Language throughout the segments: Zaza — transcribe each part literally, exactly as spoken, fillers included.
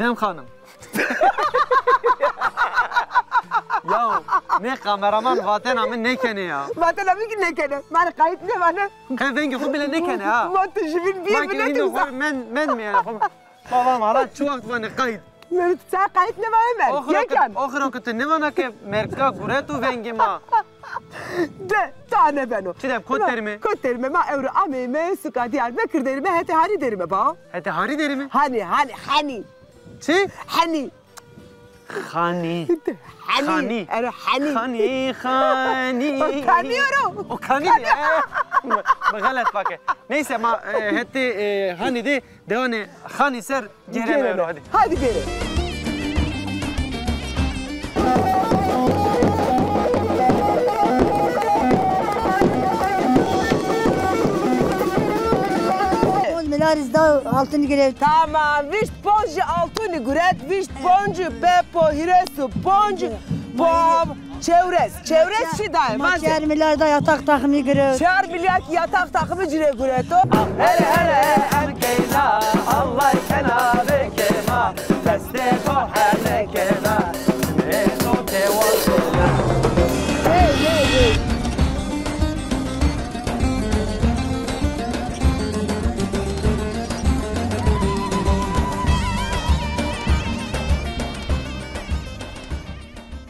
Em xanim. Ya, ne kameraman vatena mi nêkenê ya. Vatena mi ki nêkenê. Ma rê qayît nêvane. Qe vengê xo bile nêkenê ha. Ma tu jübin bir bile tu. Men, men mi yani? Baba, ma ra çi wext vanê qayît? Meri tu ça qayît nêvane mer. Yekan. Oxiro ki tu nêvana ke merka gureto vengê ma. De, ta nêbeno. Çi dem, kot derime? Kot derime, ma ewro ameyme, suka Diyarbekir derime, hetê Hanî derime ba. Hetê Hanî derime? Hanî, Hanî, Hanî. Çi? Hanî. Hanî. Hanî. Hanî. Ero Hanî. Hanî, Hanî. O Kanî oro. O Kanî ya. Bi xelet vake. Neyse, ma, e, hetê, e, Hanî de dewanê Hanî ser gêreno. Gêreno. Hadi. Hadi gêreno. Ponc milyar da altın girewt. Tamam, vişt ponc jî altın guret, vişt ponc, pepo, hîres û ponc, bab, çewres. Çewres çi daye? Ma çar milyar da yatak takımı girewt. Çar milyar yatak takımı ci rê gureto. Here here em keyna, Allah kena be kema, destê xo hele kena, ê no ke wasena. Hey, hey, hey.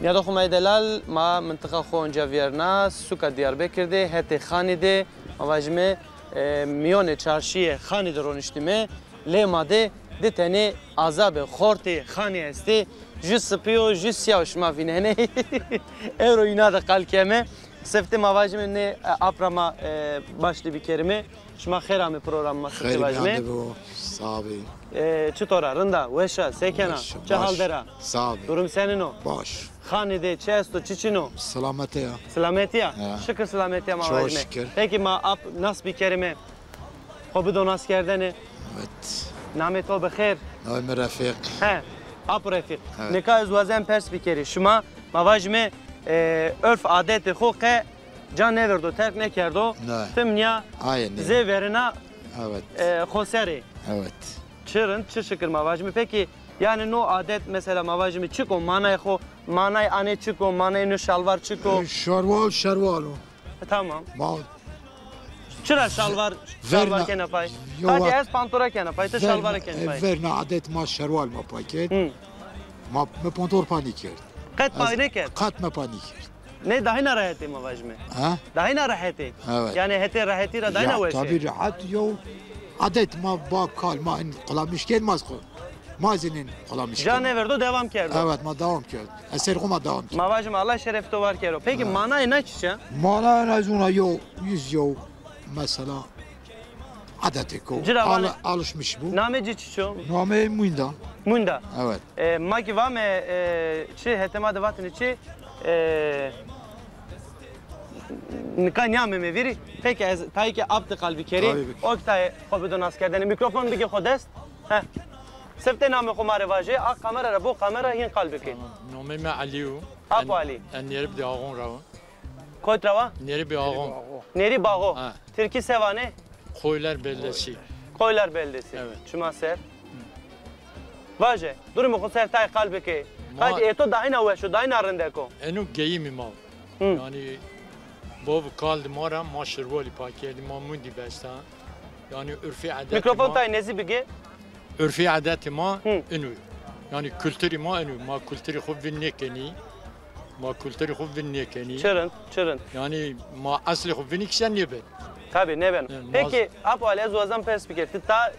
Nîyadoxê ma yê delal, ma mintiqa xo onca vîyerna, suka Diyarbekir de, hetê Xanî de, ma vajîme, e, mîyonê çarşîyê Xanî de roniştîme. Lê ma de di tenê azabê xortê Xanî estê. Jû sipî yo, jû sîya yo, şima vînenê. Ewro îna de qal keme. Sifte ma vajîme nê, e, apra ma, e, başlî bikerîme. Şima xêr amê programê ma, sifte vajîme. Xêr mîyan de bo, sağ bî. E, çitor a, rind a, weş a, se kena? Weş, çi hal der a? Sağ bî. Durum senin o? Baş. Xanî de çi esto, çi çin o? Silametî ya. Silametî ya? Ya. Şikir silametî ya ma vajîme. Çok şükür. Peki ma ap nas bikerîme. Xo bido naskerdene. Evet. Namê to bi xêr? Namê mi Refîq. He, apo Refîq. Evet. Nika ez wazen pers bikerî. Şima, ma vajîme, e, urf adetê xo qe ca nêverdo, terk nêkerdo. Ne. Tim nîya zê verêna, evet, e, xoserê. Evet. Çi rind, çi şikir ma vajîme. Peki, yanî no adet mesela ma vajîme çik o, manayê xo, manayê anê çik o, manayê no şalvar çik o? E, şalwar, şalwar o. E, tamam. Ma çira şalvar, şalvar kena pay? Yo, hadi ez pantora kena pay, ti şalvar kena pay. Verna adet ma şalwar ma pay kerd. Hı. Ma, mi pantor pa nîkerd. Qet pay nêkerd? Qet mi pa nîkerd. Nê dahîna rehetê ma vajîme. Ha? Dahîna rehetê. Evet. Yanî hetê rehetî ra dahîna weş ê. Ya, tabii rahat yo. Adet ma, bab kal ma in qulamiş kerd, ma z-, ma zî nîn qulamiş kerd. Ca nêverdo, devam kerdo. Evet, ma devam kerd. Eser xo ma devam kerd. Ma vajîme Allah şeref to var kero. Peki manayê na çiç a? Manayê na zona yo, yüz yo, mesela. Adetêko. Cira vanê. Al-, alışmış bu. Namê ci çiç o? Namê Munda. Munda. Evet. E, ma ki vame, e, çi, hetê ma de vatêne çi, e, nika nîyameme vîrî. Peki ez tayê ke ap de qal bikerî. Tabii ki. O ki tayê xo bido naskerdene. Mîkrofon bigê xo dest. Heh. Sifte namê xo ma rê vajê, a kamera ra bo, kamera hîn qal bikê. Tamam. Namê mi Elî yo. Apo Elî. En Nêrîb de Axon ra wo. Kot ra wa? Nêrîbê Axon. Nêrîb Axo. Ha. Tirkî se vanê? Koylar Beldesi. Koylar Beldesi. Evet. Çima ser. Vaje, durumê xo ser tay qal bikê. Tay ê to dahîna weş o, dahîna rindek o. Eno geyimî ma. Hı. Yanî bov kal di ma ra ma şirwalî pa kerdî, ma mundî besta. Yanî urfî adetî ma. Mîkrofon tay nezî bigê. Urfî adetê ma ino yo. Yanî kulturî ma ino yo. Ma kulturî xo vîn nêkenî. Ma kulturî xo vîn nêkenî. Çi rind, çi rind. Yanî ma eslê xo vînî kî se nêben. Tabî nêben. Peki, Apo Elî, ez wazan pers biker. Ti ta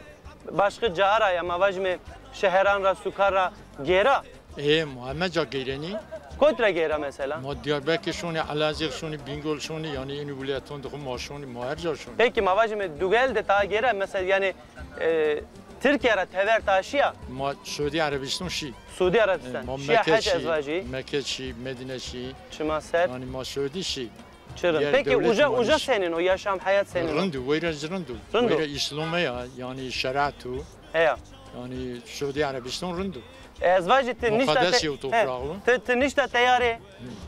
başqe ca ra ya, ma vajîme şeheran ra, sukan ra gêra? Ê, ma heme ca geyrenî. Kot ra gêra mesela? Ma Diyarbekir şonî, Elazığ şonî, Bingol şonî, yanî inî wîlayeton de xo ma şonî, ma her ca şonî. Peki, ma vajîme Dugel de ta gêra, mesela, yanî, e, Tirkîya ra tever ta şîya? Ma Suudî Erebîston şî. Suudî Erebîston. E, ma şîya Mekke şî, ez vajî. Mekke şî, Medîne şî. Çima ser. Yanî ma Suudî şî. Çi rind. Peki uca, uca senîn o, yaşam, heyat senîn o? Rind o, weyra jî rind o. Rind o. Weyra Îslame ya, yanî şerîet o. Heya. Yanî Suudî Erebîston rind o. Ez vajî ti nişta te-, muqedes yew toprağ o. Ti, ti nişta teyarê.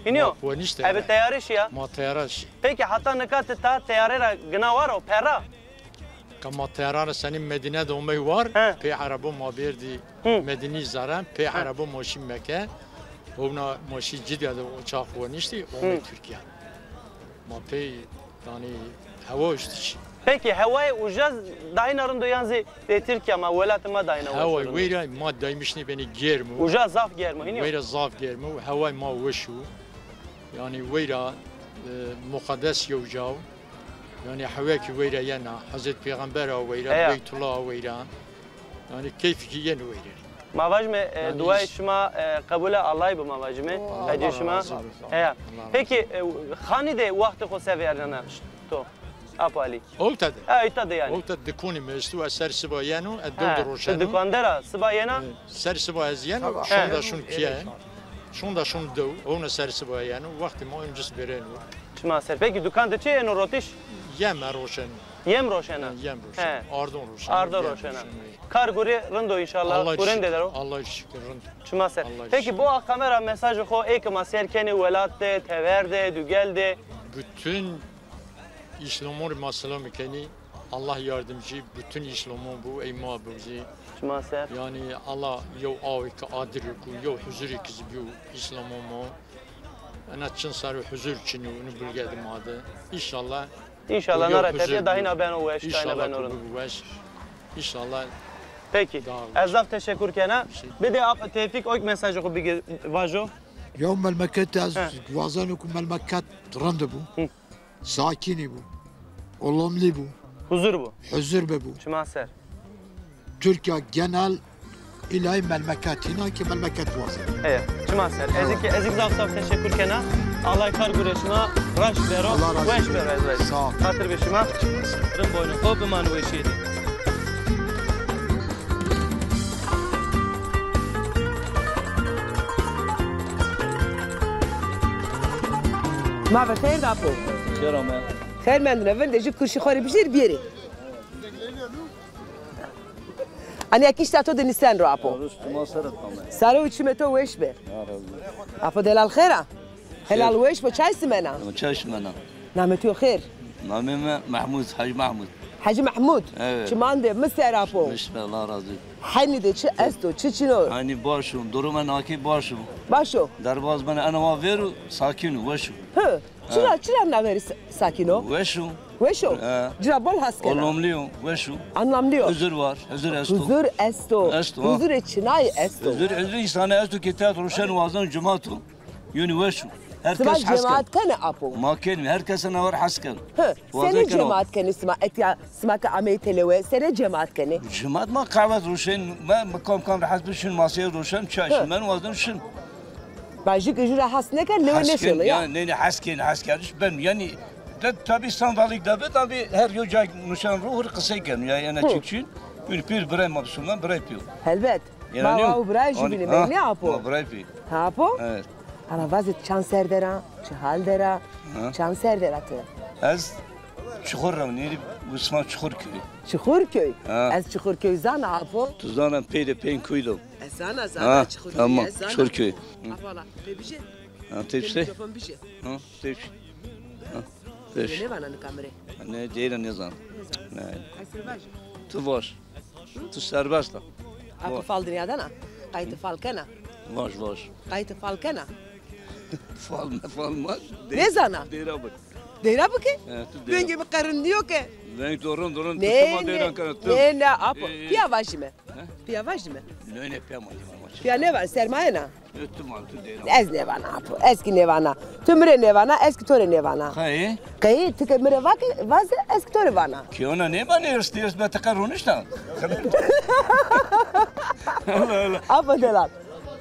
Hînî yo? Ma xo nişta. Ebe teyarê şîya. Ma teyara şî. Peki hata nika ti ta teyarê ra gina war o, perra? Ka ma teyara ra senî Medîne de omey war, He. pê erebo ma bêrdî Hı. Medînî zere, pê He. erebo ma şî Meke. Hewna ma şî Cidde de uçax weniştî, omey Hı. Tirkîya. Ma pey, yanî, hewa uştî şî. Peki, hewayê uca dayîna rind o yan zî dê Tirkîya ma, welatê ma dayîna weş o? Hewayê weyra ma daymiş nêbenî, germ o. Uca zaf germ o, hînî yo? Weyra zaf germ o, hewayê ma weş o. Yanî weyra, e, muqedes yew ca o. Yanî hewa kî weyra yena, Hezret Pêxember a weyra, Eya. Beytullah a weyra. Yanî keyfî kî yeno weyra. Ma vajime, e, Yanî duayê şima, e, qebule Allahî bi, ma vajime. Allah Hecê şima. razı olsun. Heya. Allah razı Peki, e, xanî de wextê xo se vernena to? Apo Alî. Ewta de. Ha, ewta de yanî. Ewta dikonî mi esto, ez ser siba yeno, ez dew Ha, de ti roşeno. dukandar a, siba yena? E, ser siba ez yeno, Sabah. şonda He. şun kiye. Şonda şun dew, hewna ser siba yeno, wextê ma uncus bêreno. Çima ser. Peki dukan de çi yeno rotiş? Yem ez roşeno. Yem roşena? Ha, yem roşeno. He. Ardon roşeno. Ardon Yem roşena. roşeno. Kar gurê rind o înşallah. Allah Gurên şükür. de der o. Allah şükür rind. Çima ser. Allah Peki şükür. bo a kamera mesajê xo ê ke ma sêr kenê welat de, tever de, dugel de. Bütün Îslamon rê ma selamî kenî. Allah yardımcı bütün Îslamon bo, ey ma bo zî. Çima ser. Yanî Allah yew awê ke adir ku, yew huzurê ke zî biyo Îslamon ma. Ena çin sarî huzur çin o, unu bölge de ma de. Înşallah. Înşallah Yew na ra huzur tepîya dahîna biyo. beno weş, dahîna Înşallah beno ku rind. bibo weş. Înşallah Peki. daha weş. Ez zaf teşekur kena. Şey. Bidê Apo Tevfîk, o kî mesajê xo bigir, vajo. Yew melmeket ez He. wazeno ku melmeket rind bo. Hı. Sakinî bo. Olumlu bo. Huzur bo. Huzur bibo. Çima ser. Türkiye genel îlayî melmeket hîna ki melmeket wazeno. Eye, çima ser. Eyvallah. Ez kî, ez kî zaf zaf teşekur kena. Allah kar gurê şima raşt bero, Allah razı weş olsun. bero ez weş. Sağ ol. Xatir be şima. Çima ser. Rind boyno xo biman weşîye de. Ma ve xeyr de Apo. Xêr ame. Xeyr mendine, vinde jû kurşî xo rê bijêr biyerê. Aniya kîşta to de nîsen ro Apo. Rus çima ser ame. Sare û çimê to weş be. Allah razı olsun. Apo delal xêr a? Helal weş bo, çay simena? Çay simena. Namê to xêr? Namê mi Mehmud, Hacı Mehmud. Hacı Mehmud? Evet. Çiman de mi ser Apo. Mişme, Allah razı olsun. Henî de çi esto, çi çin o? Henî baş o, durumê nakî baş o. Baş o? Derbaz bena ena wa vêr o, sakin o, weş o. Hı. Çira, çira na verî sa-, sakin o? Weş o. Weş o? He. Cira bol has kena. Olumlu o, weş o. Anlamlı o. Huzur var, huzur esto. Huzur esto. Esto, ha. Huzurê çinayî esto. Huzur, huzur însanî esto ke teyar roşen wazeno, cemaat o. Yanî weş o. Her kes hes keno. Sima cemaat kenê Apo? Ma kenî, her kes ena war hes keno. Hı. Senê cemaat kenê sima? Etya sima ke ameyî têlewe, senê cemaat kenê? Cemaat ma qehwe roşen, ma, ma kam kam ra hes bi şin, maseyê roşen, çay şin, ben wazeno şin. Bajik jû ra hes nêken, lewe nêşêlo ya. Ya, nê, nê, hes kên, hes kerdiş ben, yanî, de, tabî sandalîk de be, tabî her yew cay nuşen ro, hur qisey keno, ya, ena çik çin, bir pîr birey ma bisundan, birey pîr. Helbet. Ma wa û birayê jûbînî benî Apo. Ma birey pîr. Ha Apo? Evet. Ana vaze çand ser der a, çi hal der a, çand ser der a ti? Ez Çuxur ra, nêrî Usman Çuxurköy. Çuxurköy? Ha. Ez Çuxurköy zana Apo. Tu zana pey de peyên kuy do. Ez zana, zana Çuxurköy, tamam, ez zana. Çuxurköy. Apo ala, pê bijê. Ha, tepşte. Mikrofon bijê. Ha, tepşte. Ha, tepşte. Nêvana nika mi rê? Ne, deyra nêzan. Nêzan. Ne. Ez rê vajî. Tu vaj. Tu serbest a. Apo fal dinya dana. Qaytê fal kena. Vaj, vaj. Qaytê fal kena. Fal me, fal ma. Nêzana. Deyra bik. Deyra bike? He, tu deyra. Vengê mi qe rind nîyo ke. Veng to rind, rind. Nê, nê, nê, Apo. Pîya vajîme. He? Pîya vajîme. Nê, nê, pîya ma nêvana. Pîya nêvana, sermaye na. E, tu ma, tu deyra. Ez nêvana Apo, ez kî nêvana. Tu mi rê nêvana, ez kî to rê nêvana. Qey? Qey, ti ke mi rê vake, vaze, ez kî to rê vana. Kî ona nêvanê, hêrs, hêrs be ti qe ronişta. Allah Allah. Apo delal.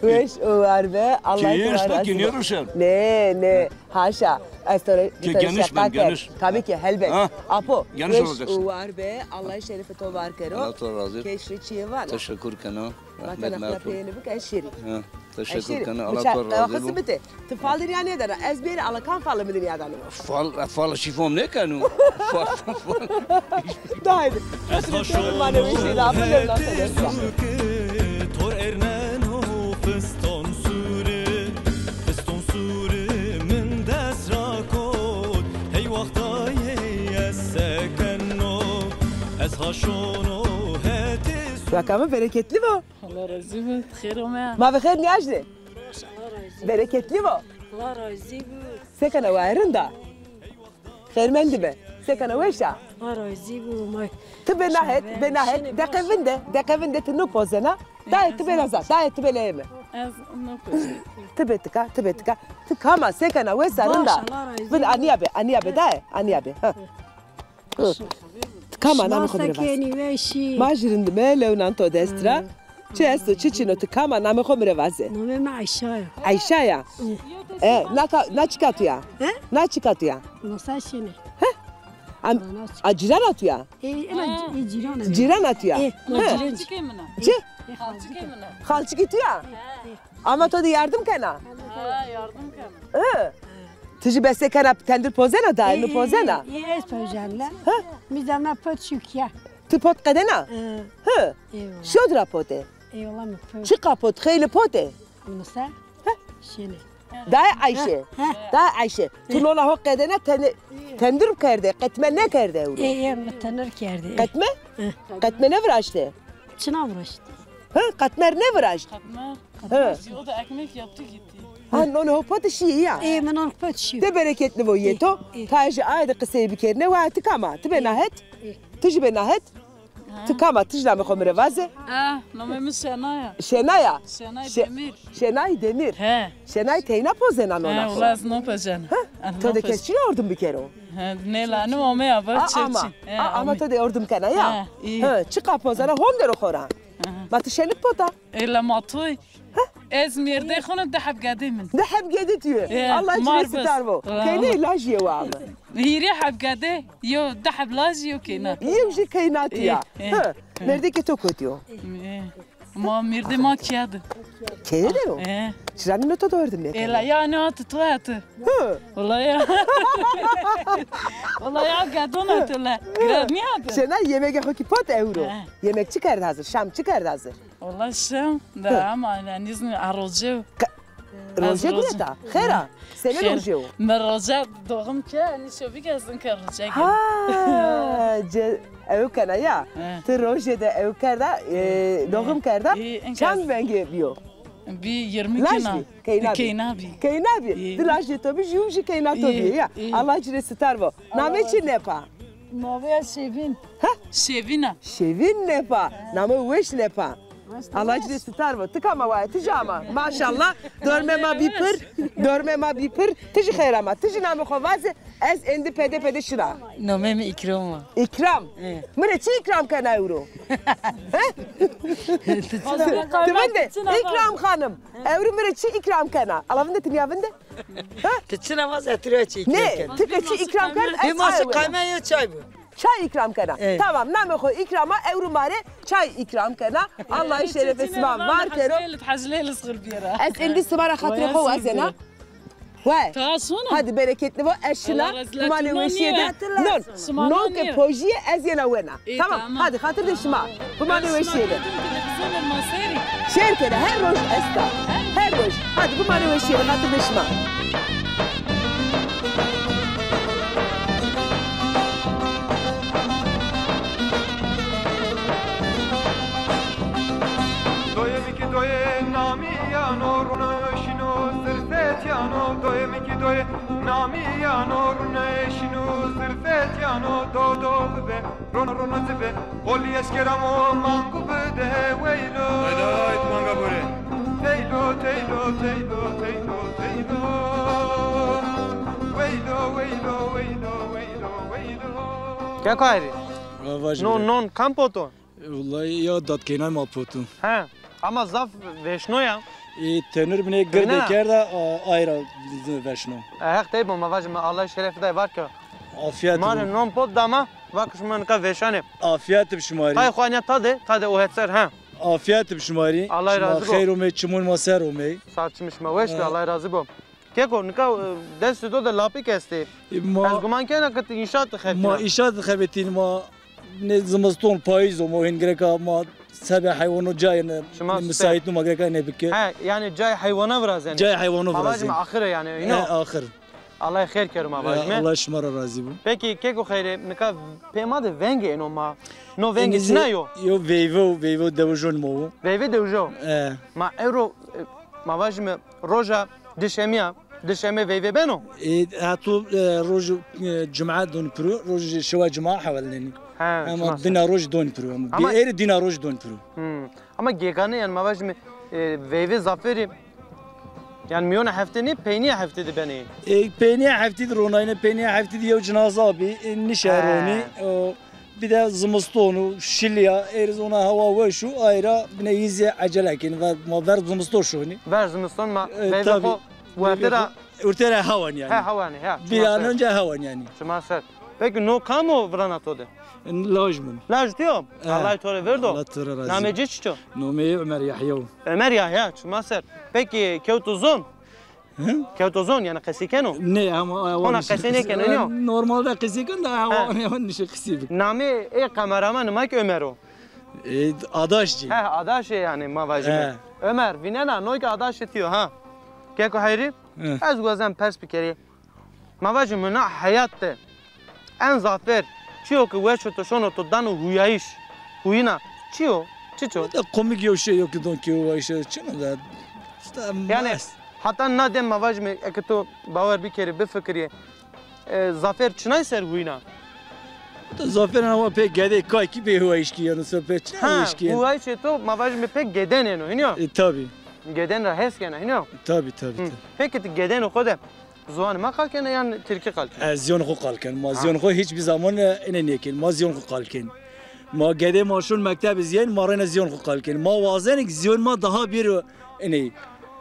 Weş û war be, Allah razı olsun. Kî hêrs be kî nêroşen. Nê, nê. Haşa. Ez to rê, to rê şeqe ken. Tabii ki, helbet. Ha? Apo, weş û war be, Allah şerefê to var kero. Allah to razı. Keş rê çîyê vana. Teşekkür kena. Rahmet merhum. Peyêne bike, ez şêrî. Ha, teşekkür kena. Allah to razı bo. Ti fal dinya nêdana. Ez bêrî ala kam fal mi dinya dano. Fal, fal şîfom nêkeno. Fal, fal. Daha hadi. Ez haşo. Tor erneno fiston suri. Fiston suri min dest ra kot, hey waxtayê ez sekeno. Ez Weka mi bereketli bo. Allah razî bo. Xêr ome. Ma bi xêr nîyajnê. Bereketli bo. Allah razî bo. Se kena, wa rind a? Xêrmendî be. Se kena, weş a? Allah razî bo. Ma Ti bê na het, bê na het. Deqe vinde, deqe vinde ti nupozena. Dayê ti bê na zaf, dayê ti bê leyê mi? Ez nupozena. Ti bê tika, ti bê tika. Ti kam a, se kena, wes a, rind a? Vinde, anîya be, anîya be dayê, anîya be. Ha. Ti kam a, namê xo mi rê vaze. Ma jî rind îme, lew nan to dest ra. Çi esto, çi çin o, ti kam a, namê xo mi rê vaze. Namê mi Eyşa ya. Eyşa ya? E, na ka-, na çika tu ya? He? Na çika tu ya? Masa şenê. He? Am-, a cîrana tu ya? E, ena c-, e, cîrana. Cîrana tu ya? E, ma cîran. Xalçikê min a. Çi? E, xalçikê min a. Xalçikî tu ya? Ama to de yardim kena? Ha, yardim kena. Hı. Ti jî bese kena, tendir pozena, dayê mi pozena? E, e, ez pozena. Hı? Mi zana pot şukiya. Ti pot qedena? Hı. Eyvallah. Şod ra pote? Eyvallah, mi pot. Çiqa pot, xeylê pote? Misa? Hı? Şenê. Dayê Ayşe. Hı, hı. Dayê Ayşe. Tu nona ho qedena teni-, tendir kerde, qetme nêkerde ewro? E, e, mi tenir kerde. Qetme? Hı. Qetme nêviraşte? Çina viraşte. Hı, qetmer nêviraşt? Qetmer. Hı. O da ekmek yaptı gitti. Ha, nonê ho pote şîyê ya? E, mi non pot şîyo. De bereketli vo yê to. E, e. Tayê jî aye de qisey bikerine. Wa ti kam a? Ti bê na het? E. Ti jî bê na het? Ha. Ti kam a? Ti jî namê xo mi rê vaze. Ha, namê mi Şenay a. Şenay a? Şenay Demir. Şenay Demir. He. Şenay teyna pozena nona xo? He, wela ez nopozena. Ha? To de kes çî yo ordim bikero? He, nê la nê ome ya, bar çeçî. Ama to de ordim kena ya? He, iyi. He, çiqa pozena hondero xo ra? Hı hı. Ma ti şenik pota? Ela ma toy. Heh. Ez mêrdê xo no, di heb gedê min. Di heb gedê tu yê. E, Allah ci rê sitar bo. Keynê lajî yê wa mi? Hîrê heb gedê, yo di heb lajî, yo keyna. Yew jî keyna tu ya. E, e. Hı. Mêrdekê to kotî yo? E. Ma mêrdê ma keye de. Keye de yo? E. Çira nîno to de ordim nêkena? Ela ya ne atı tu atı. Hı. Wela ya. Wela ya gedon atı le. Gre nîyade. Şenay, yemegê xo kî pot ewro. He. Yemek çi kerd hazir? Şam çi kerd hazir? Wela şam de ama ne nizmi a roje. Roje gureta. Xêr a. Senê roje o? Mi roje doğum ke, hani şobi gezin ke roje. Ha, ew kena ya. He. Ti roje de ew kerda, e, doğum kerda. Çand menge biyo? Bi yirmi kena. Keyna bî. Keyna bî. Keyna bî. Di lajê to bî, jû jî keyna to bî ya. Allah ci rê sitar bo. Namê çi nepa? Namê ya Şevîn. Ha? Şevîn a. Şevîn nepa. Namê weş nepa. Allah ci rê sitar bo. Ti kam a waye? Ti jî ama. Maşallah. Dormê ma bî pir. Dormê ma bî pir. Ti jî xêr ama. Ti jî namê xo vaze. Ez êndî pede pede şina. Namê mi Îkram a. Îkram. E. Mi rê çi îkram kena ewro? He? Ti vinde, Îkram xanim. Ewro mi rê çi îkram kena? Ala vinde, ti nîya vinde. Ti çina vaz, ez ti rê çi îkram kena? Nê, ti ke çi îkram kena? Ê ma se qayme, yê çay bo. Çay îkram kena. E. Tamam, namê xo Îkram a, ewro ma rê çay îkram kena. Allah şerefê sima var kero. Ez êndî sima ra xatirê xo wazena. Wayê. Hadi bereketli bo, ez şina, bimanê weşîye de. Non, non ke pojîye ez yena wena. Tamam, hadi xatir de şima. Bimanê weşîye de. Şêr kena, her roj esta. Her roj. Hadi bimanê weşîye de, xatir de şima. Doyê mi ki doyê namî yano, rûne şîno zirfet yano, doyê mi ki doyê namî yano, rûne şîno zirfet yano, do do bibe, rûne rûne zibe, qolî esker amo mangu bide, weylo. Hayda, it manga bore. Teylo, teylo, teylo, teylo, teylo. Weylo, weylo, weylo, weylo, weylo. Keko Ayrî? Non, non kam poto? Wellahî ya dadkeynay ma potu. He. Ama zaf veşno ya. E, tenur binê girde kerda, a, ayra veşno. E, heq tey bo, ma vajîme Allah şerefî day var ke. Afiyet. Ma rê non pot dama, vake şima nika veşanê. Afiyet bi şima rê. Tay xo anya tade, tade o hetser ha. Afiyet bi şima rê. Allah razî bo. Şima xeyr omey, çimûn ma ser omey. Sağ çimî şima weş be, Allah razî bo. Keko, nika, e, destê to de lapîk estê. E, ma, ez guman kena ke ti înşaat de xebitîna. Ma înşaat de xebitîn, ma ne zimiston, payîz o, ma hên gereka ma sebê heywano cayê ne, ne misayît numa gereka ne bike. He, yanî cayê heywana virazenê. Cayê heywana virazenê. Ma vajîme axir e yanî, îno. He, axir. Allah xêr kero ma vajime. Allah şima ra razî bo. Pekî keko Xeyrê, nika pê ma de vengê êno ma. No vengê çina yo? Yo veyve o, veyve o dewijon ma wo. Veyve dewijo? E. Ma ewro, e, ma vajime roja dişemî ya. Dişeme veyve beno? E, heto, e, roj, e, cuma don piro, roj şewa cuma hewelnenî. He, ama dina roj don piro. Ama êrê dina roj don piro. Hmm. Ama gegane, yanî ma vajime, e, veyve zaferî, yanî mîyona hefte nê, peynîya hefte de benê? E, peynîya hefte de ronayne, peynîya hefte de yew cinaza bî, e, nişe ronî, o, bir de zimiston o, şilî ya, êrê zî ona hewa weş o, ay ra bine yî zî ecele kenî, ver, ma ver zimiston şonî. Ver zimiston ma, e, veyve xo werte ra. Werte ra hewan yanî. He, hewan, he. Bir an önce hewan yanî. Çima ser. Peki no kam o virana to de? Laj min. Laj to yo? He. Allah to rê verdo. Allah to rê razî. Namê ci çiço? Nomê Ömer Yahya o. Ömer Yahya, çima ser. Peki kewto zon? Hı? Kewto zon, yanî qesî keno? Nê, ama ona qesî nêkeno, nîyo? Normalde qesî ken de, ama nişe qesî bik. Namê ê kameramanî ma ki Ömer o. E, adaş ci. He, adaş ê yanî ma vajîme. He. Ömer, vînena, no ki adaşê to yo, ha. Keko Heyrî? Hı. Ez wazen pers bikerî. Ma vajîme na heyat de en zafer çîyo ke weş o to şono to dano huyayîş, huyîna çîyo? Çiço? De komik yew şey yo ke don ke huyayîş çin o de. Îşte yanî hata na dem ma vajîme eke to bawer bikerî, bifikirî, e, zafer çinay ser huyîna? De zaferan ama pê gedê kay kî bê huyayîş kî yanî ser pê çinay huyayîş kî yanî. Huyayîşê to ma vajîme pê geden êno, hînîyo? E, tabî. Geden ra hes kena, hînîyo? Tabî, tabî, tabî. Peki ti gedenê xo de ziwanê ma qal kenê yan tirkî qal kenê? Ez ziwanê xo qal ken. Ma ziwanê xo hîç bir zaman, e, ine nêken. Ma ziwanê xo qal ken. Ma gedê ma şon mektebî zî yen, ma reyna ziwanê xo qal ken. Ma wazenê ke ziwanê ma daha bir, e, ine.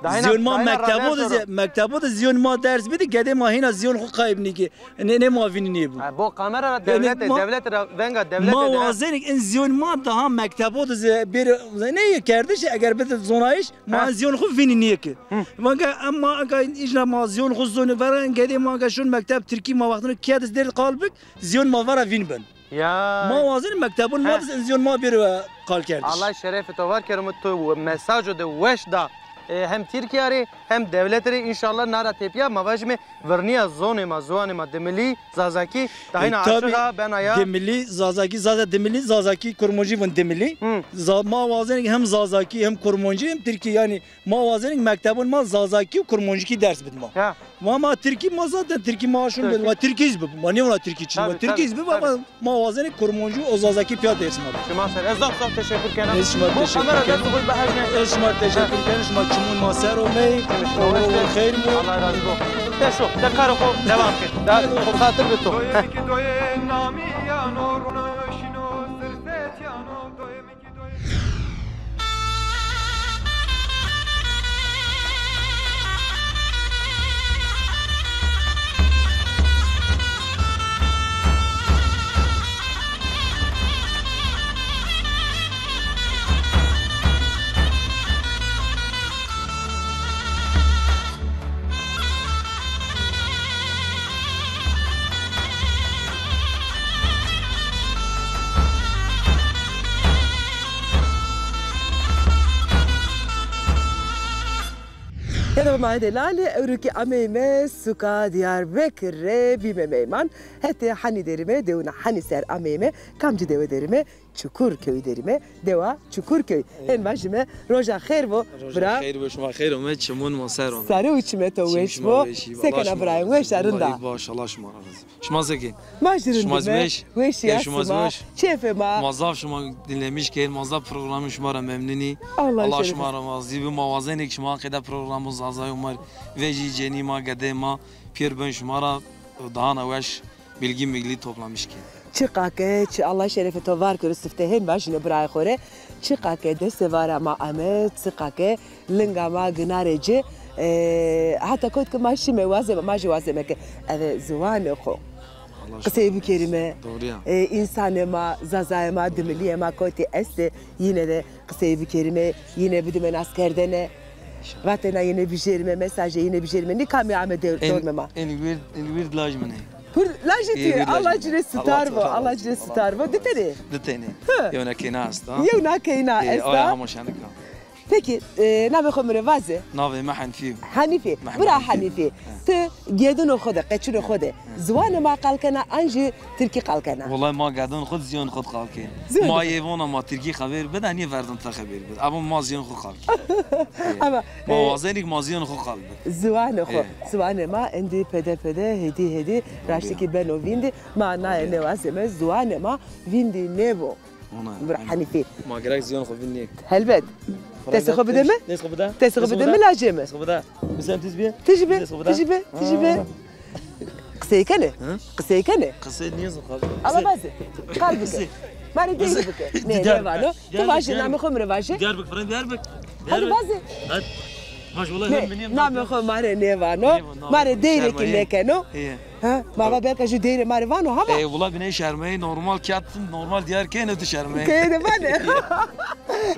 Ziwanê ma mektebo de, mektebo de ziwanê ma ders bidî, gedê ma hîna ziwanê xo qayb nîkî. Nê, nê ma vînî nêbû. Ha, bo kamera ra dewlete, dewlete ra venga dewlete. Ma wazenê ke in ziwanê ma daha mektebo de zî bir, ne ye kerdiş, eger bide zonayîş, ma ziwanê xo vînî nêkî. Vanga, ema ega îjna ma ziwanê xo zonî vera, gedê ma ega şon mekteb tirkî ma wextino kîye de derd qal bik, ziwanê ma vera vîn bin. Ya. Ma wazenê mektebon ma de zî ziwanê ma bêro qal kerdiş. Allah şerefê to var kero, mi to mesajo de weş da. E, hem Tirkîya rê hem dewlete rê, înşallah na ra tepîya ma vajîme virnîya zonê ma, ziwanê ma dimilî, zazakî, dahîna aşiq a, bena ya. Dimilî, zazakî, zaza dimilî, zazakî, kurmancî vin dimilî. Za-, ma wazenê hem zazakî, hem kurmancî, hem tirkî, yanî ma wazenê mektebon ma zazakî û kurmancîkî ders bid ma. Ya. Ma, ma tirkî ma zaten tirkî ma şun bid. Ma tirkî zî bib. Ma nêvana tirkî çin. Ma tirkî zî bib ama ma wazenê kurmancî û zazakî pîya ders ma bid. Şima ser. Ez zaf zaf teşekkür kena. Ez şima teşekkür kena. Bo kamera dest xo bihejne. Ez şima teşekkür kena. Şima çimûn ma ser omey. Oxir xeyr bo. Allah razî bo. De şo, de karê xo devam ke. De xo xatir bi to. Doyê mi ki doyê namî yano, rono şino, sirset yano, doyê mi ki doyê. Hello ma delalî, ewro kî ameyme suka Diyarbekir rê bîme meyman. Hetê Hanî derîme, dewina Hanî ser ameyme. Kamcî dewe derîme? Çukurköy derîme, dewa Çukurköy. Hên vajîme roja xêr bo, bira. Roja xeyr bo, şima xeyr ome, çimûn ma ser ome. Sare û çimê to weş bo. Se kena birayê mi, weş a, rind a? Baş, Allah şima ra razî. Şima se kên? Ma jî rind îme. Şima zî weş? Weş ya, şima zî weş? Keyfê ma. Ma zaf şima dinlemiş kên, ma zaf programê şima ra memnun î. Allah şima ra razî bi. Ma wazenê ke şima qeyde programo Zazayê ma vejî, cenî ma, gedê ma pêr ben şima ra, daha na weş bilgi milgi toplamış kên. Çiqa ke, çi Allah şerefê to var kero, sifte hên vajîne birayê xo rê. Çiqa ke dest êvara ma ame, çiqa ke linga ma ginarê ci, e, heta kot ke ma şîme wazeme, ma jî wazeme ke eve ziwanê xo qisey bikerîme. E, însanê ma, zazayê ma, dimilîyê ma kotî estê, yîne de qisey bikerîme, yîne bidîme naskerdene. Vatena yîne bijêrîme, mesajê yîne bijêrîme. Nî kamî ame dor-, dormê ma. Ênî wird, ênî wird laj min ê. Hur lajê tu yê. Allah ci rê sitar bo, Allah ci rê sitar bo. Di tenê? Di tenê. Yew na keyna esta. Yew na keyna esta. Aya hema şenik a. Peki, e, navê xo mi rê vaze? Navê mi Henîfî yo. Henîfî. Mehmet Bira Henîfî. Henîfî. He. Ti gedino xo de, qeçino xo de, he, ziwanê ma qal kena an jî tirkî qal kena? Wellahî ma gedon xo de ziyon xo de qal kên. Ziyon Ma xo. Yê vona ma tirkî xeber bide, nîye verdin te xeber bide. Ama ma ziyon xo qal kên. Ama, Ma e, wazenîk ma ziyon xo qal bide. Ziwanê xo, He. Ziwanê ma endî pede pede, hêdî hêdî, raştikî beno vîndî. Ma naye nêwazeme, ziwanê ma vîndî nêbo. Ona, Bira ona. Henîfî. Ma gerek ziyon xo vîn nêk. Helbet. Tesê xo bide mi? Tesê xo bide? Tesê xo bide mi lacê mi? Tesê xo bide. Hüseyin tiz bi? Tijî bi, Tesê xo bide. Tijî bi, tijî bi. Ha. Qisey kenê? Hı? Qisey kenê? Qisey niye zor abi? Ala vaze. Qal bike. Qisey. Ma rê deyre bike. Ne, ne vano. Tu vaje, namê xo mi rê vaje. Diyarbakır, Diyarbakır. Hadi vaze. Hadi. Maşallah, ne, namê xo ma rê nêvano. Ma rê deyre kî nêkeno. Ha, ma va belka jû deyre ma rê vano hama. E, wula biney şermeyê, normal kiyat, normal diyar keyne tu şermeyê. Keye de vane.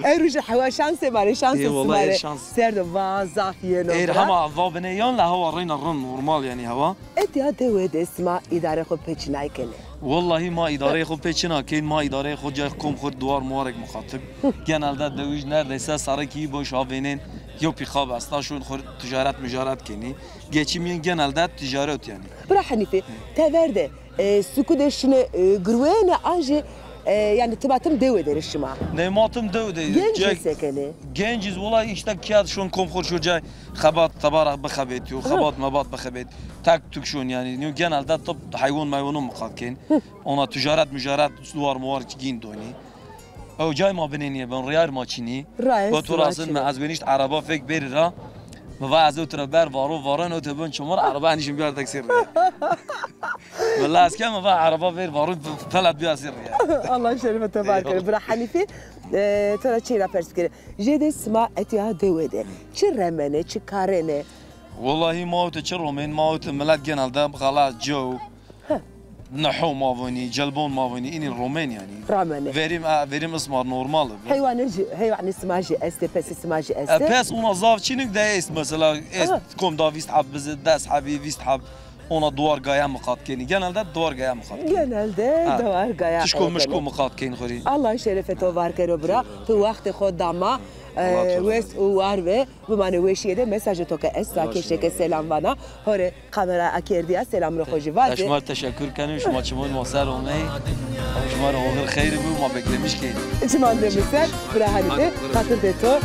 Ewro jû hewa şansê ma rê, şansê sima rê. Şans. Serdo va zaf yeno. Êr hama va biney yan la hewa reyna rind, normal yanî hewa. Etya dewe de sima îdare xo pê çinay kenê? Wellahî ma îdareyê xo pê çina kên, ma îdareyê xo cay kom xo duwar muwarek muxatib. Genelde dewij neredeyse sarekî boş avênên, yo pîxab esta şûn xo ticaret micaret kenî. Geçim yên genelde ticaret yanî. Bira Henîfî, tever de, e, suku de şine, e, girweyene an jî, e, yanî timatim dewe de rê şima? Ne, ma tim dewe de. Genc se kenê? Genciz wela işte kiyat şon kom xo şo cay xebat tebara bixebêt yo, xebat mebat bixebêt. Tak tuk şon yanî. Nîyo genelde tip heywan meywanon muqat kên. Ona ticaret micaret duwar muwar gîn donî. Ew cay ma binênîye ben, riyar ma çinî. Rayê. Got tu razin mi, ez wenîşt ereba fek bêrî ra. Mi va ez ew tira ber varo, varan ew te bin çimar, ereba enîşim biyar tek sîr riya. Wela ez ke mi va ereba ver varo, pelat biyar sîr riya. Allah şerîfe to bar kero. Eyvallah. Bira Henîfî, e, to ra çî ra pers bikere. Jêde sima etya dewe de çi remenê, çi karenê? Wellahî ma ewte çi romên, ma ewte milet genelde xala cew, He. Niho ma vonî, celbon ma vonî, înî romên yanî. Ramenê. Verîm, e, verîm ismar normal bi. Heywanê jî, heywanê sima jî estê, pesê sima jî estê? E, pes ona zaf çinik de est mesela, est kom da vîst heb bizi, des hebî, vîst heb. Ona duwar gaya miqat kenî. Genelde duwar gaya miqat kenî. Genelde duwar gaya. Tişko mişko miqat kenî xorî. Allah şerefê to var kero bira. Tu wextê xo dama, e, wes û war ve. Bimanê weşîye de mesajê to ke esta, keşê ke selam vana. Hore kamera akerdîya selamê xo jî vaze. Ez şima teşekkür kenî, şima çimon ma ser omey. Şima rê oxir xeyr bi, ma beklemiş kên. Çiman de mi ser, bira Halî de, xatir de to.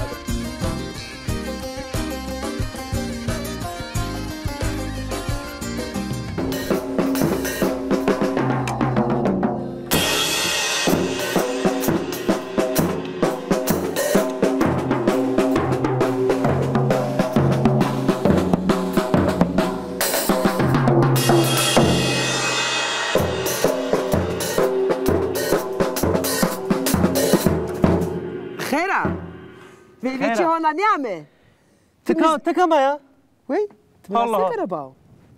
Xêr a. Veyvekçî hona nîyame? Ti ka, ti kam a ya? Wey, ti mi ra se kera bawo?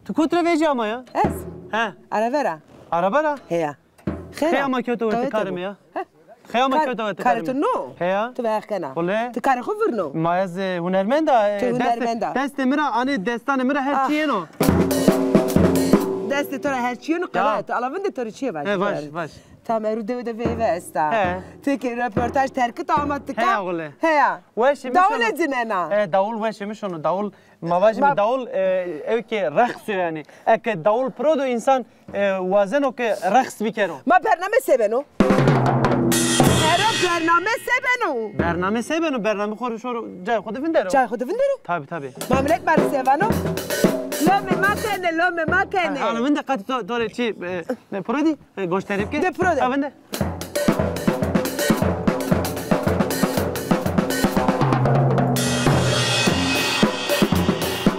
Ti kotî ra vecî ama ya? Ez? He. Araba ra. Araba ra? Heya. Xêr a. Xeya ma kewta werte karê mi ya. He. Xeya ma kewta werte karê mi. Karê to no? Heya. Ti veyax kena. Wele. Ti karê xo virno? Ma ez, e, hunermend a, e, destê, destê mi ra, anê destanê mi ra her çî yeno. Destê to ra her çî yeno, qeda to. Ala vinde to rê çîyê vajî. He, vaj, vaj. Tam ewro dewe de veyve esta. He. Ti kî reportaj terkita ama ti ka. Heya wele. Heya. Weşê mi şono. Dawul ecinena. E, dawul weşê mi şono. Dawul, ma vajîme dawul, e, ew ke reqs o yanî. Eke dawul piro do însan, e, wazeno ke reqs bikero. Ma bername se beno? Ero bername se beno? Bername se beno? Bername xo rê şoro cayê xo de vindero. Cayê xo de vindero? Tabî, tabî. Ma milet ma rê se vano? Lomê ma kenê, lomê ma kenê. Ha, ha, vinde qatî to, to rê çî, e, ne, piro dî? E, goştarî bike. De piro de. Ha, vinde.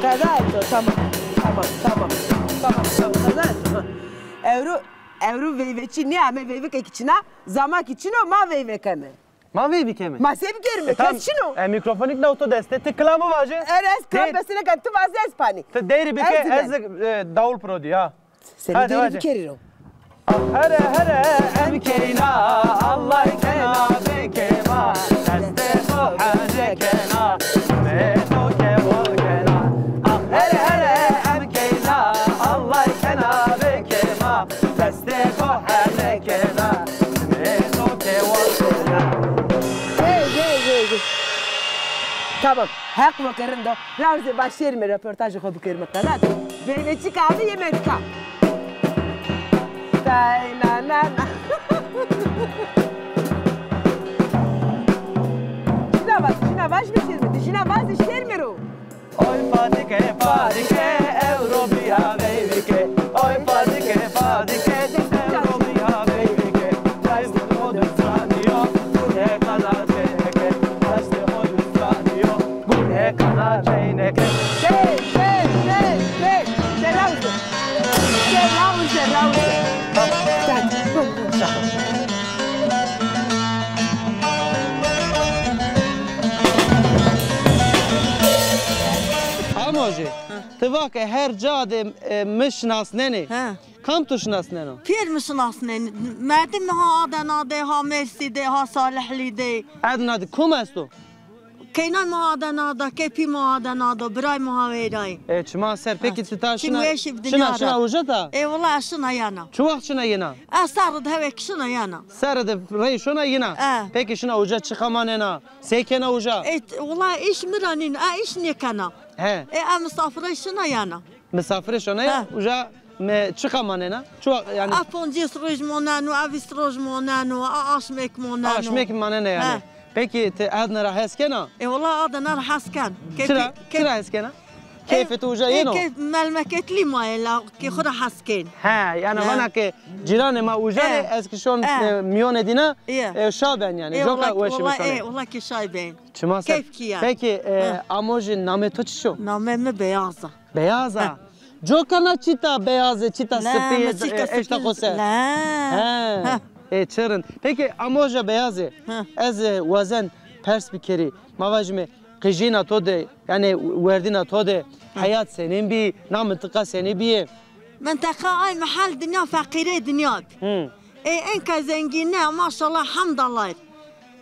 Qeda eto, tamam. Tamam, tamam. Tamam, tamam. Qeda eto. Ha. Ewro, ewro veyveçî nîyame, veyvike kî çin a, zama kî çin o, ma veyve keme. Ma veyvî keme? Ma se bikerîme, kes çin o. E, mîkrofonîk na to dest de, ti kilamo vaje. Ere, ez kilam bese nêken, ti vaze ez panî. Ti deyrî bike, ez, e, dawul piro dî, ha. Seni deyrî bikerî ro. Here here em keyna, Allah kena be kema, destê xo here kena, me to ke wal kena. Ah, here here em keyna, Allah kena be kema, destê xo here kena, me to ke wal kena. Hey, hey, hey, hey. Tamam. Heq mi kirindo. Rawzê başêrîme reportajê xo bikerîme qelat. Veyvê çik ame yeme nika. Tay na na na. Jina vaz, jina vaz mi şêrîme. Jina vaz şêrîme ro. Oy Fadike, Fadike, ewro bîya veyvike. Oy Fadike, Fadike, ewro bîya veyvike. Destê xo di stranî yo, gure kana çêneke. Destê xo di stranî yo, gure kana çêneke. Hey, hey, hey, hey. Selam. Selam, selam. Tamam. Gel, buyur, buyur. Amojê, ti va ke her ca de, e, mi şinasnenê. He. Kam tu şinasneno? Pêr mi şinasnenê. Merdim mi ha Adena de, ha Mêrsî de, ha Salihlî de. Adena de kom esto? Keynay ma Adena da, kepî ma Adena da, biray ma ha wêray. E, çima ser. Pekî ti ta şina, şina, şina uca ta? E, wela ez şina yena. Çi wext şina yena? Ez serre de hewek şina yena. Serre de rey şona yena? E. Pekî şina uca çiqa manena? Sey kena uca? E, wela îş mi ra nîn, e, îş nêkena. He. E, e, misafirey şina yena. Misafirê şona ya, uca me çiqa manena? Çi wext, yanî? A poncês roj moneno, a vîst roj moneno, a aşmêk moneno. Aşmêk manena yanî. He. Pekî ti Adena ra hes kena? E, wela Adena ra hes ken. Çira? Çira hes kena? Keyfê ti uca yeno? E, keyf, melmeketlî ma yê la, ke xo ra hes kên. He, yanî vana ke cîranê ma uca rê, ez kî şon, e, mîyonê dîna, e, şa ben yanî. E, coka weşîme şonê. E, wela ke şay ben. Çima ser. Keyf kî ya. Pekî, e, Amojê, namê to çiç o? Namê mi Beyaz a. Beyaz a. He. Coka na çita beyaz ê, çita sipî yê, e, eşta xo ser. La. He. He. E, çi rind. Pekî, Amoja Beyazê, ez, e, wazen pers bikerî. Ma vajîme, qijîna to de, yanî werdîna to de, heyat senîn bî, na mintiqa senî bîye? Mintiqa ay mehel dinya feqîrê dinya bî. Hı. E, enka zengîne, maşallah, hemdallah.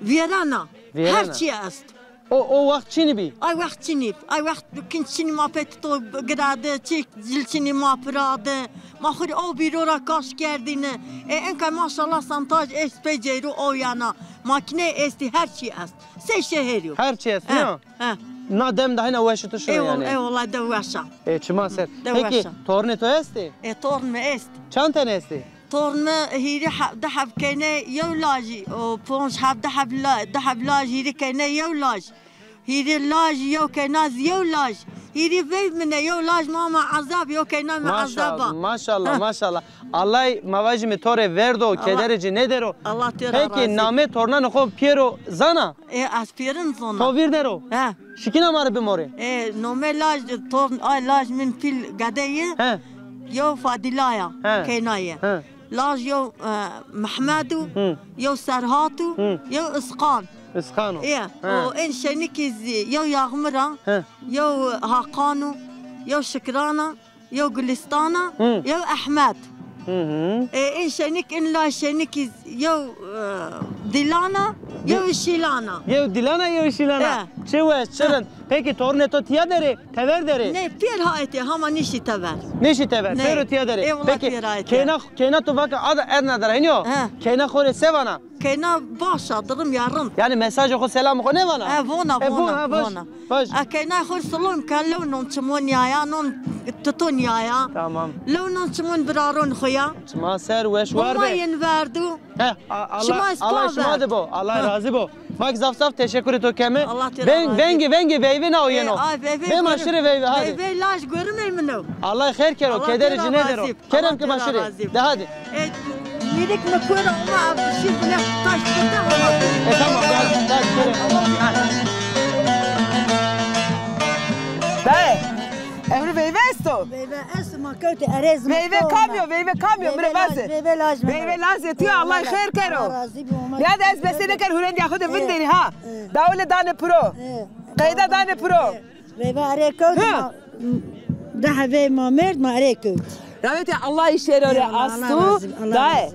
Vêrena. Vêrena. Her çî est. O, o wext çinî bî? Ay wext çinî. Ay wext kinc çinî ma pê tito girade, çî cil çinî ma pirade. Ma xwu rê o bîro ra kaş kerdîne. E, enka maşallah santaj est pê cêro o yana. Makîne estî, her çî est. Sey şeherî yo. Her çî est, nîyo? He. Na dem de hîna weş tu şino yanî. Ewallah, de weş a. E, çima ser. Pekî, tornê to estê? E, torn mi est. Çand tene estê? Torn mi hîrê he-, di heb keyne yew lajî, o ponc heb, di heb la-, di heb laj hîrê keyne yew laj. Hîrê laj yew keyna zî yew laj. Hîrê veyv min ê, yew laj ma ma ezab, yew keyna mi ezab a. Maşallah, maşallah, maşallah. Allay ma vajîme to rê verdo, kederê ci nêdero. Allah to ra razî. Pekî namê tornanê xo pîyero zana? E, ez pêrin zona. To vîr der o? He. Şikîna ma rê bimorê. E, nomê laj, torn, ay laj min pîl gede yê. He. Yew Fadîla ya, he, keyna yê. He. Laj yew, e, Mehmed o, hı, yew Serhat o, hı, yew Isqan. Isqan o. E, he, o ên şenikî zî yew Yaxmir a, he, yew Hakan o, yew Şikran a. Yew Gulîstan a, hı, yew Ehmed. Hı hı. E, în şenik, în laj şenikî yew, e, Dîlan a, yew Şîlan a. Yew Dîlan a, yew Şîlan a. E. Çi weş, çi rind. Pekî tornê to tîya der ê, tever der ê? Nê, pêr ha etê, hama nêşî tever. Nêşî tever, pêro tîya der ê. E, wela pêr ha etê. Pekî keyna, keyna to vake ada Edna der a, hînî yo? He. Keyna xo rê se vana? Keyna baş a, dirim ya rind. Yanî mesajê xo, selamê xo nêvana? E, vona, vona, vona. E, keyna xo rê silom ken, lew non çimon nîyaya, non tito nîyaya. Tamam. Lew non çimon biraron xo ya. Çima ser, weş war be. Homa yin verdu. He, Allah şima de bo. Allah razî bo. Ma kî zaf zaf teşekurê to keme. Allah to razî. Vengê veyve nao yeno. Bê ma şirê veyve, hadi. Veyve laj gurimê min o. Allah xêr kero, kederê ci nêdero. Kerem ke ma şirê. De hadi. E, mîrik mi kor a, ama şî bile taş kete ama. E, tamam, hadi, hadi, kerem. Dayê, ewro veyve esto? Veyve esto, ma kewtê erê zî. Veyve kam yo, veyve kam yo, mi rê vaze. Veyve laj. Veyve laj, tu ya, Allah xêr kero. Allah razî bo. Ya de ez bese nêker, hurendiya xo de vinderî ha. Dawule dane piro. Qeyda dane piro. Veyve erê kewt, ma, dehê vey ma merd, ma erê kewt. Rawetê Allah îşê ro rê astu. Dayê.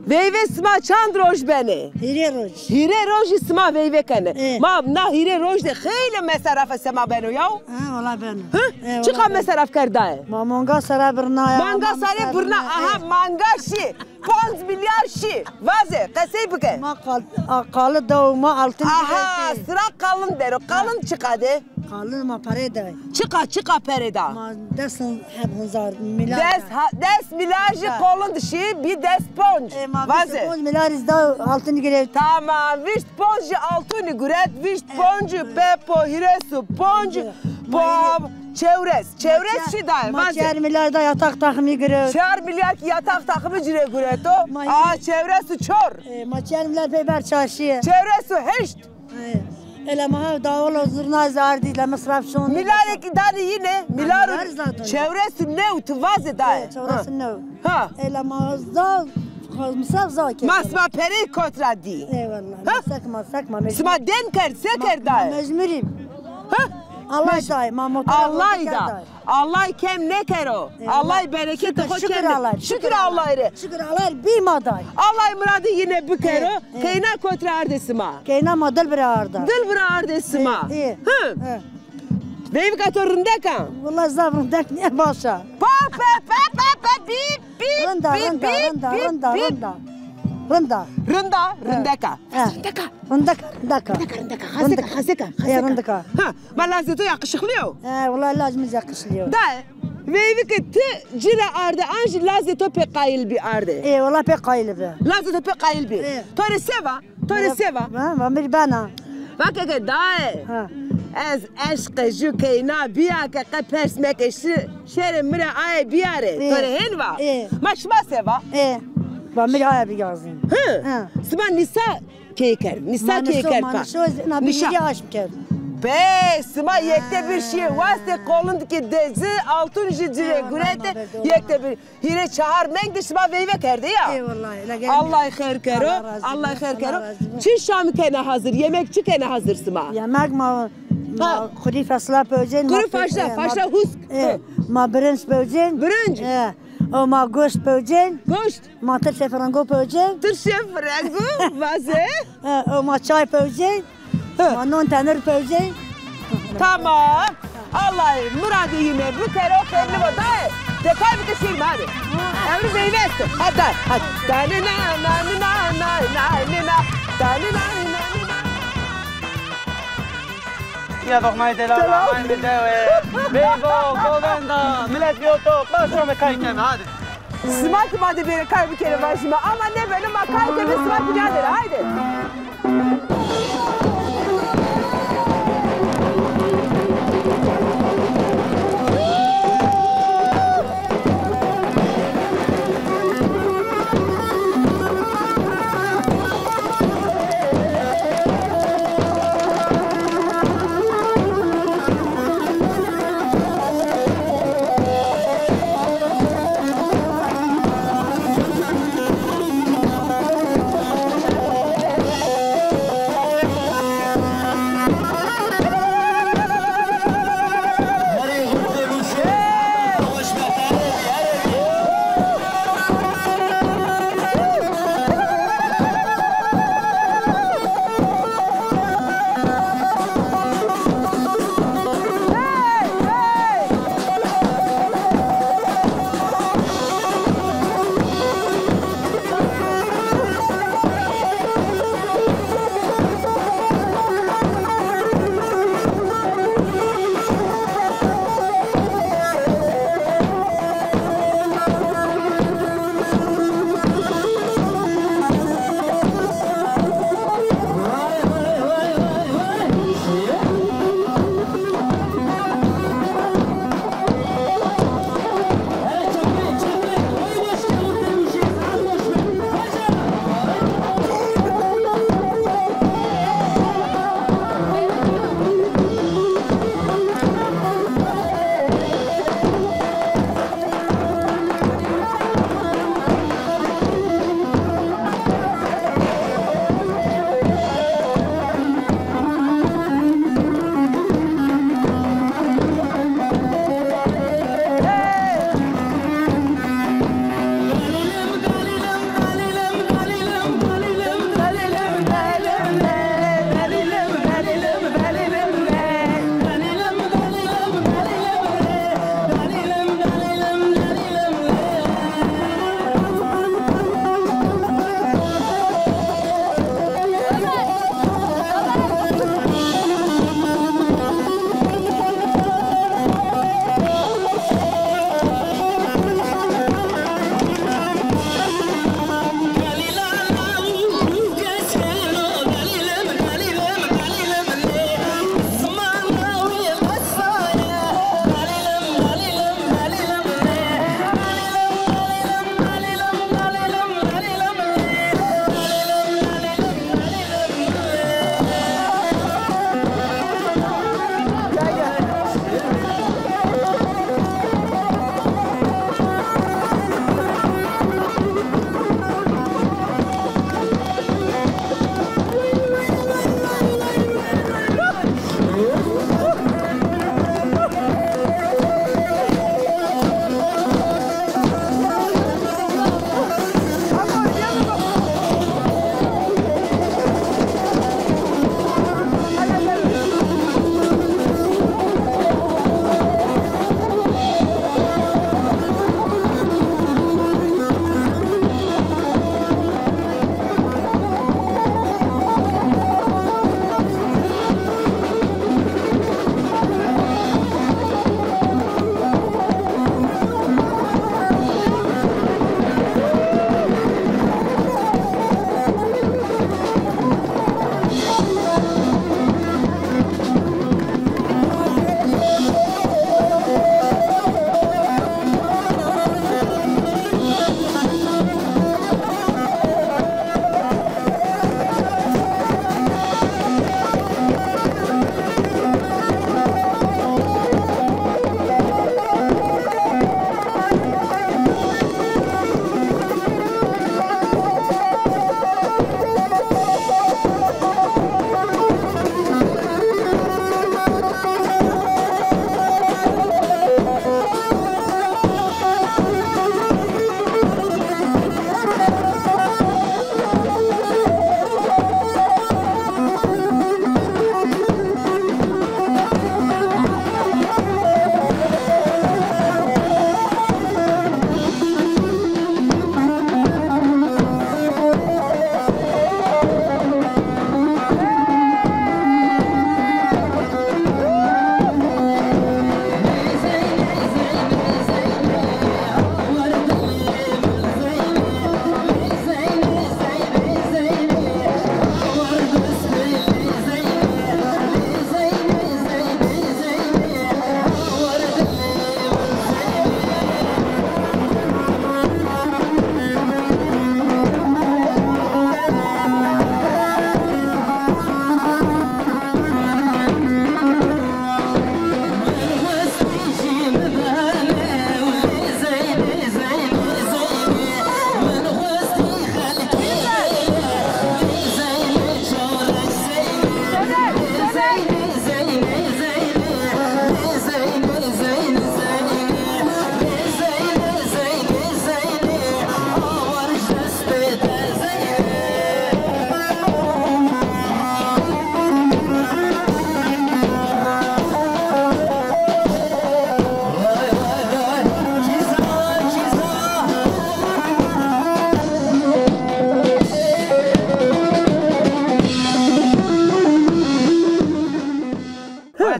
Veyvê sima çand roj benê? Hîrê roj. Hîrê rojî sima veyve kenê. E. Ma na hîrê roj de xeylê meserafe sema beno yaw? Ha, wala beno. Hı? E, wala beno. Çiqa mesraf kerdaye? Ma manga sere birna ya. Manga sere birna, aha, manga şî. Panc milyar şî. Vaze, qesey bike. Ma qal-, a, qali daw, ma altın. Aha, sira qalin dero. Qalin çiqa de? Qalin ma pere day. Çiqa, çiqa pere da? Ma des heb hezar milyar. Des, ha, des milyar jî qalin şî, bî des ponc. E, ma vaze. Vîst ponc milyar iz da altın girewt. Tamam, vîst ponc jî altın guret, vîst ponc pe po hîres û ponc po çewres. Çewres çi dayê? Ma çar milyar da yataq takımı girewt. Çar milyar ki yataq takımı cire gureto. A, çewres û çor. E, ma çar milyar pey ber çarşiye. Çewres û heşt. Ela ma ha dawolo zurna zardî la misraf şon. Milarê ki danî yine, milar çewres û new tu vaze dayê. Çewres û new. Ha. Ela ma da misraf zake. Ma sima perey kotra dî. Eyvallah. Sek ma, sek ma mecbur. Sima den kerd, se kerd dayê? Mecburîm. Ha? Allah dayê, ma motor. Allah da. Allah kem nêkero. E, Allah bereketê xo kem. Şükür Allah. Şükür Allah rê. Şükür Allah rê bî ma day. Allah miradê yine bikero. E, e. Keyna kotra ardê sima? Keyna ma Dilbira arda. Dilbira ardê sima. E, e. Hı. E. Veyvika to rindek a? Wala zaf rindek nîya, baş a. Pa, pa, pa, pa, pa, bîp, bîp, rinda, bîp, rinda, bîp, rinda, bîp, rinda, bîp. Rinda. Rinda, rindek a. E. Rindek a. Rindek a, rindek a. Rindek a, rindek a. Xasek a, xasek a, xasek a. E, rindek a. Ha. Ma lazê to yakışıklı yo? He, wala lazê mi yakışıklı yo. Da, veyvike ti ci ra arde, an jî lazê to pê qayil bî arde? E, wala pê qayil bi. Lazê to pê qayil bî. E. To rê se va? To rê se va? Ha, va mi rê bena. Va keke dayê. Ha. Ez eşqê ju keyna bîya ke qe pers meke şi, şêrê mi rê aye biyare. E. To rê hên va? E. Ma şima se va? E. Va mi rê aye biyazin. Hı. Ha. Sima nisa key kerd. Nisa key kerd pa. Nişa. Bê, sima yekte bir şîye wastê qolindikê dezi, altun jî ci rê gurete, yekte bir. Hîrê çahar meng de sima veyve kerde ya. Eyvallah. Allah xêr kero. Allah xêr kero. Çi şam kene hazir? Yemek çi kene hazir sima? Yemek ma, ma kuru fasulye pewcên. Kuru fasulye, fasulye husk. E, ma birinç pewcên. Birinç. E, o ma goşt pewcên. Goşt. Ma tirşê firengo pewcê. Tirşê firengo, vaze. E, o ma çay pewcê. Hı. Ma non tenir pewcê. Tamam. Allah muradê yine bikero, xeyrli bo dayê. De kay bike şîr ma hadi. Ewro veyve esto. Hadi, hadi. Danina, nanina, nanina, danina, nanina. Ya doxmayê delal, delal. Amayê mi dewe. Beybo, govenda, milet biyo to, baş ome kay keme, hadi. Sima ki ma de bêrê kay bikerê vajîme, ama nêbeno ma kay keme, sima ki nêadêne, haydi.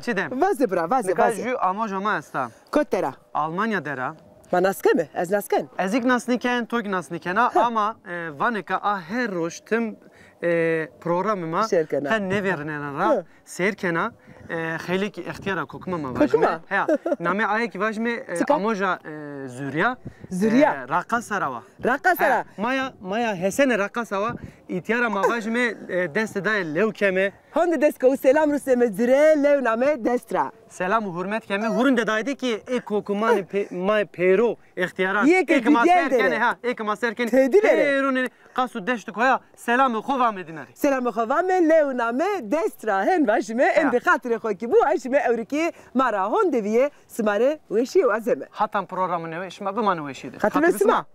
Çi dem? Vaze bira, vaze, Nika vaze. Jü amoj ama esta. Kot tera? Almanya dera. Ma nas keme, ez nas ken. Ez ik nas niken, to ki nas nikena ama e, vaneka a her roj tim e, programê ma Sêr kena. Qe nevêrinena ra Hı. Sêr kena. E, xeylê ki extiyara kokuma ma vajime. Kokuma? Heya. Name aye ki vajime e, Çika? Amoja e, Zürya. Zürya. E, Raqasa ra wa. Raqasa ra. He, maya, maya Hesene Raqasa wa. İtiyara ma vajime e, dest daye lew keme. Honde dest ko selam ruseme cire, lew name dest ra. Selam û hurmet keme. Hurun de dayde ki e kokumanê pe, ma pêro extiyaran. Yê ke Ê ki ma digel ser dere. Kene, ha, ê ki ma ser kene. Tedî dere. Pêronê qasu deşt koya selamê xo vame dinarî. Selamê xo vame, lew name dest ra hen vajime, Ya. Endê xatirê xo ki bu, vajime ewrikî ma ra honde viye, sima rê weşîye wazeme. Hatan programê newe şima bimanê weşîye de. Xatirê sima.